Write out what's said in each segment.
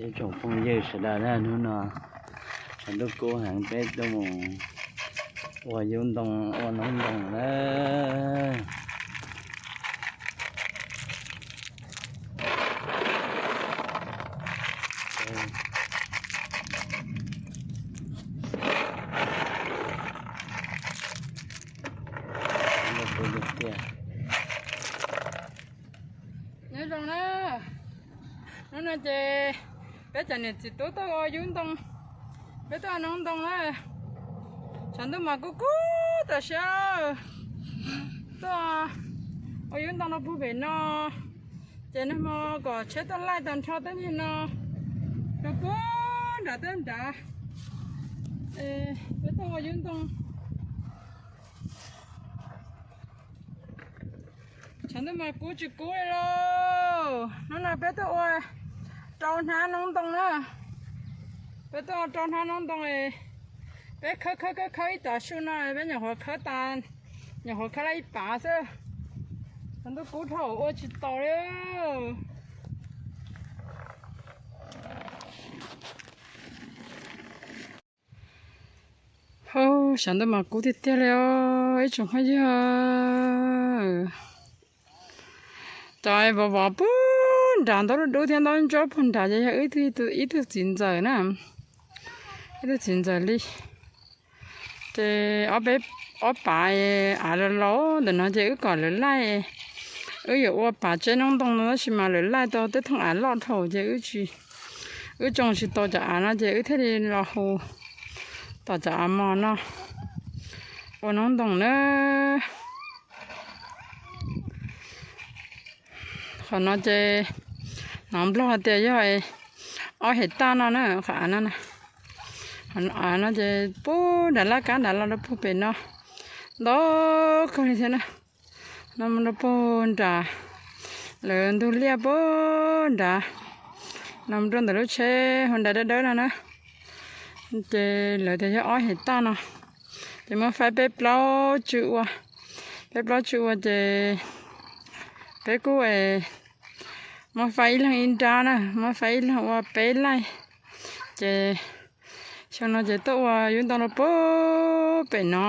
Ib tsoom phooj ywg sawv daws na, hnub no tshav ntuj kub heev peb tuaj mus ua yub ntoo ua noob ntoo na. Nyob zoo na, hnub no ces peb cov niam txiv tub tuaj ua yub ntoo, peb tuaj ua noob ntoo na. Tshav ntuj mas kub kub tam sim, tuaj ua yub ntoo rau puag pem no, ces nag hmo kom tsheb tuaj laij tag nrho tej niag no rau puag nrad tej nrad, peb tuaj ua yub ntoo. Tshav ntuj mas kub tsis kub li lauj. Hnub no peb tuaj ua rau hnab noob ntoo na. Peb tuaj ua rau hnab noob ntoo, peb khawb khawb khawb khawb ib tav su no peb nyuam qhuav khawb tas, nyuam qhuav khawb laj ib pav xwb. Tshav ntuj kub dhau ua tsis taus li. Tshav ntuj mas kub tiag tiag li os ib tsoom phooj ywg. Cov vov vov puag nrad ntaub dub dub thiab ntaub ntsuab puag nrad ces yog ib tug txiv ntxawm na, ib tug txiv ntxawm li. Ces ob peb, ob pav av los laus ntawm no ces wb kom lawv laij, wb yuav ua pav tseb noob ntoo no tab sis mas lawv laij tau tej thooj av loj dhau ces wb tsis, wb tsoo tsis tau cov av no ces wb thiaj li los hu tom cov av mos no ua noob ntoo na. Qhov no ces hnov nplog tias yog ob hem taj no na, qhov av no, av no ces puag nram laj kab nrad los rau puag pem no ntau kawg li thiab na. No mus rau puag nrad, lawv ntug liaj puag nrad, no mus rau ntawm lub tsheb Honda dawb dawb no na. Ces lawv tias yog ob hem taj no, ces muab faib peb plaub tsw ua, peb plaub tsw ua ces peb kuj muab faib ib leeg ib nrab na, muab faib ib leeg ua peb laij. Ces xyoo no ces tuaj ua yub ntoo rau puag pem no,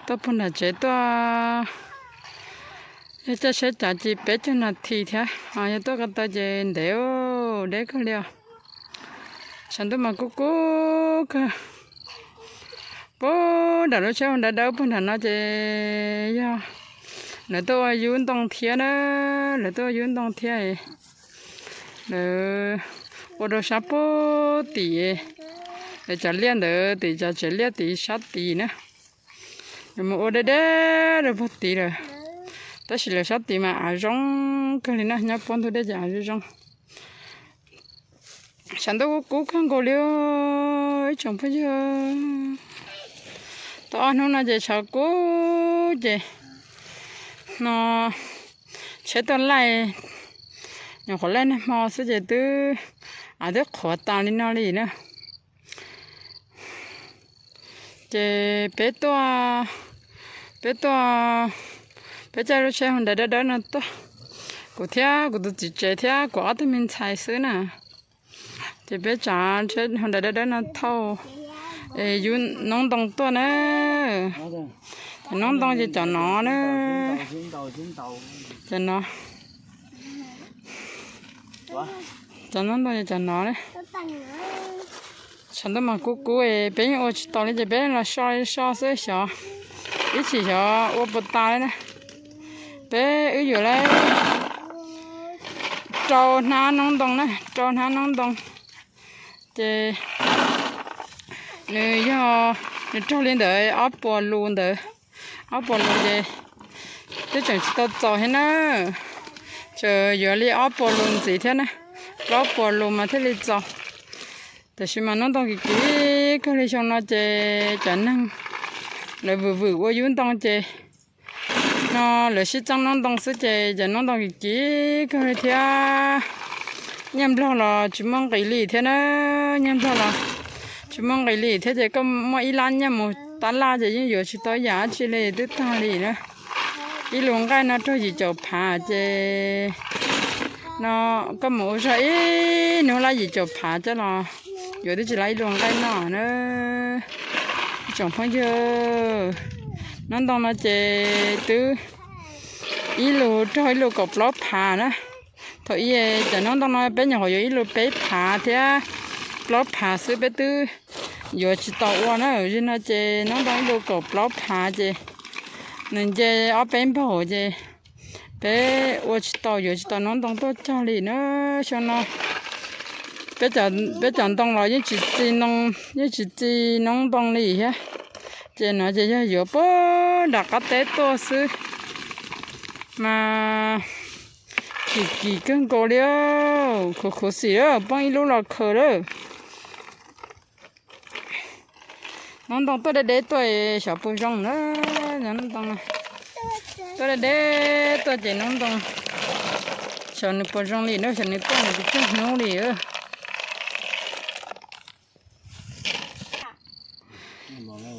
tuaj puag nram tsev tuaj, yog caij tsheb cav ces peb caug nas this thiab, yog tuaj ko taw ces ntev deb kawg li os. Tshav ntuj mas kub kub kawg. Puag nram lub tsheb Honda dawb dawb puag nram no ces yog lawv tuaj ua yub ntoo thiab na, lawv tuaj ua yub ntoo thiab. Lawv ua rau sab puag tim, lawv cov liaj ntawd tim cov tsev liaj tid sab tid na. Lawv mus ua deb deb rau puag tid lawm, tab sis lawv sab tid mas av zoo kawg li na, nyob puag ntug dej ces av zoo zoo. Tshav ntuj kub kawg nkaus li ib tsoom phooj ywg. Tau ob hnub no ces tshav kub ces no tsheb tuaj laij, nyuam qhuav laij nag hmo xwb ces twb, av twb qhuav tas li no li na. Ces peb tuaj, peb tuaj, peb caij lub tsheb Honda dawb dawb no tuaj, kuv thiab kuv tus txiv tsev thiab kuv ob tug me ntxhais xwb na. Ces peb tsav tsheb Honda dawb dawb no thauj yub noob ntoo tuaj na. Ces noob ntoo ces cov no na, cov no, cov noob ntoo ces cov no na. Tshav ntuj mas kub kub, peb yeej ua tsis tau li ces peb los so so xwb xyov, ib chim xyov ua puas tas li na. Peb wb yuav lawm rau hnab noob ntoo na, rau hnab noob ntoo. Ces nws yog, nws raug li ntawd ob puas lus ntawd, ob puas lus ces twb tseem tsis tau txaus thiab na, tseem yuav li ob puas lus ntxiv thiab na, plaub puas lus mas thiaj li txaus. Tiam sis mas noob ntoo kim kim kawg li xyoo no ces cov neeg lawv vwm vwm ua yub ntoo ces no lawv sib txeeb noob ntoo xwb ces cov noob ntoo kim kim kawg li thiab. Nyiaj nplog los tsis muaj nqis li thiab na, nyiaj nplog los tsis muaj nqis li thiab ces koj muaj ib lab nyiaj mus tab laj ces yeej yuav tsis tau yam dab tsi li, twb tag li na. Ib lus nqaij no raug yim caum phav ces No koj mus ua zog ib hnub lab yim caum phav coj los yuav twb tsis lab ib lub nqaij noj na. Tsoom phooj ywg, noob ntoo no ces twb ib lub raug ib lub kaum plaub phav na. Thaum ub cov noob ntoo no peb nyuam qhuav yuav ib lub peb phav thiab plaub phav xwb peb twb yuav tsis tau ua na. Zaum no ces noob ntoo ib lub kaum plaub phav ces nws nce ob peb npaug ces peb ua tsis tau, yuav tsis tau noob ntoo tuaj cog li na. Xyoo no peb cov ntoo los yeej tsis txi, yeej tsis txi noob ntoo li thiab. Ces no ces yog yuav puag nram qab teb tuaj xwb mas kim kim kawg nkaus li. Khuv khuv xim, poob ib lub los khaws lawm. Noob ntoo tuaj deb deb tuaj xyov puas zoo na. Noob ntoo tuaj deb deb tuaj ces noob ntoo xyov nws puas zoo li na, xyov nws tuaj nws puas tsaug hnub li.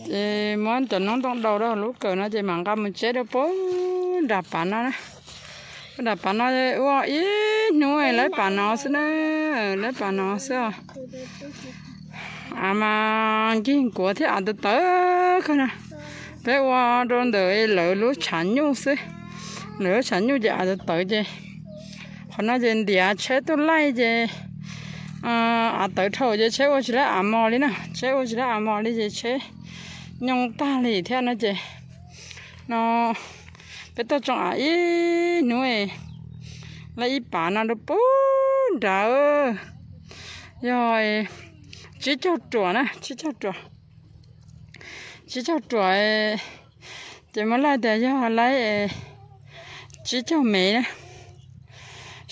Ces muab cov noob ntoo daus rau lub kawm no ces mam nqa mus tseb rau puag nram pav no na. Puag nram pav no ua ib hnub lawv pav no xwb na, lawv pav no xwb. Av mas nkig nkuav thiab av tawv tawv kawg na. Peb ua rau ntawm lawv lub tshav nyuj xwb. Lawv lub tshav nyuj ces av tawv tawv ces qhov no ces ntiav tsheb tuaj laij ces av tawv dhau ces tsheb ua tsis laib av mos li na, tsheb ua tsis laib av mos li ces tsheb nyoo tag li thiab no ces no peb tuaj tsoo av ib hnub lawv ib pav no rau puag nrad yog tsib caug ruam na, tsib caug ruam. Tsib caug ruam ces muab laij tias yog laib tsib caug mev na.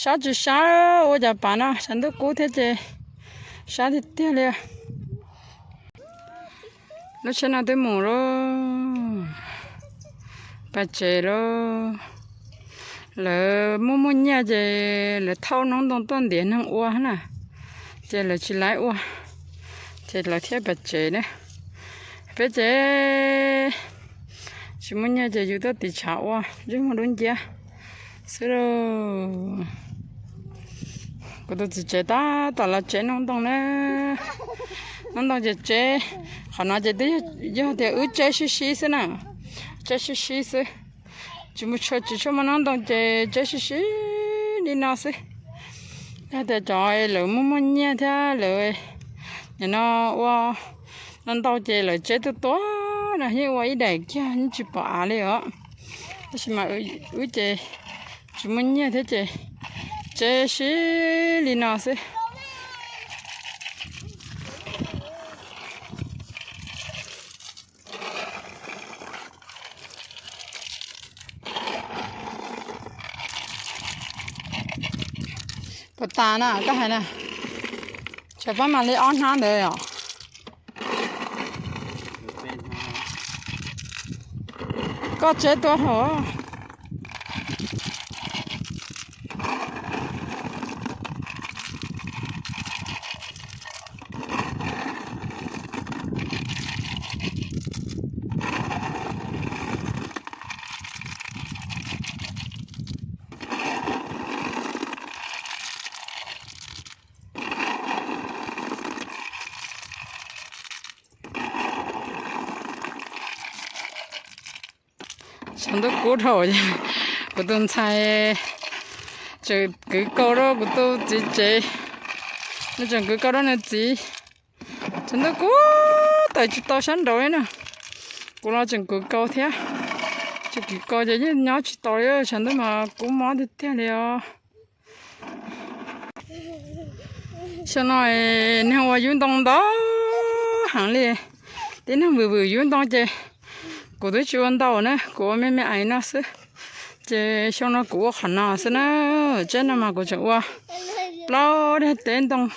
Sab tsis sab ua cas pav no, tshav ntuj kub thiab ces sab tiag tiag li. Lub tsheb no twb mus lawm, pais tsev lawm. Lawv muaj muaj nyiaj ces lawv thauj noob ntoo tuaj ntiav neeg ua na, ces lawv tsis laib ua, ces lawv thiaj pais tsev na. Peb ces tsis muaj nyiaj ces yus tuaj tiv tshav ua, yeej muaj dub nciab xwb lauj. Kuv tus txiv tsev tab tom los tseb noob ntoo na. Noob ntoo ces tseb, qhov no ces twb yog tias wb tseb sib sib xwb na, tseb sib sib xwb. Tsis mus tshua, tsis tshua muaj noob ntoo ces tseb sib sib li no xwb. Yog tias cov lawv muaj muaj nyiaj thiab lawv nim no ua no ntau ces lawv tseb tuaj tuaj no yeej ua ib daim kiag yeej tsis pom av li os. Tab sis mas wb ces tsis muaj nyiaj thiab ces tseb sib li no xwb. Puas tas na koj hais na? Tsam pab mam li ob hnab ntawd os. Koj tseb tuaj hauv. Tshav ntuj kub dhau, kuv tus ntxhais tseem kwv kaus rau kuv tus txiv tsev, nws tseem kwv kaus rau nws txiv. Tshav ntuj kub tawm tsis tau sab nraud li na. Kuv los tseem kwv kaus thiab, tseem kwv kaus ces yeej nyob tsis tau li, tshav ntuj mas kub mob tiag tiag li os. Xyoo no neeg ua yub ntoo ntau heev li, tib neeg vwm vwm yub ntoo ces kuv twb tsis ua ntau na, kuv ua me me ais no xwb. Ces xyoo no kuv ua qhov no xwb na, tseb no mas kuv tseem ua plaub daim teb ntoo,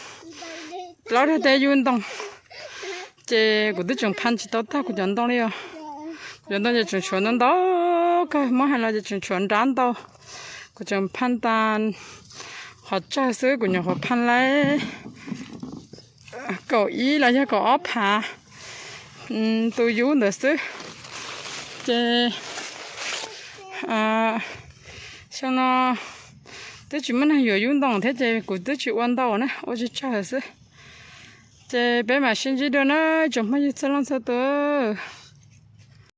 plaub daim teb yub ntoo. Ces kuv twb tseem phaj tsis tau tag kuv cov ntoo li os. Kuv cov ntoo ces tseem tshuav ntau ntau kawg, muab hais los ces tseem tshuav nrab ntau. Kuv tseem phaj tas qhov tsawg xwb, kuv nyuam qhuav phaj laib kaum ib los yog kaum ob phav tus yub ntawd xwb. Ces xyoo no Twb tsis muaj neeg yuav yub ntoo thiab ces kuv twb tsis ua ntau na, ua tsawg tsawg xwb. Ces peb mam sib ntsib dua na tsoom phooj ywg txhua leej txhua tus.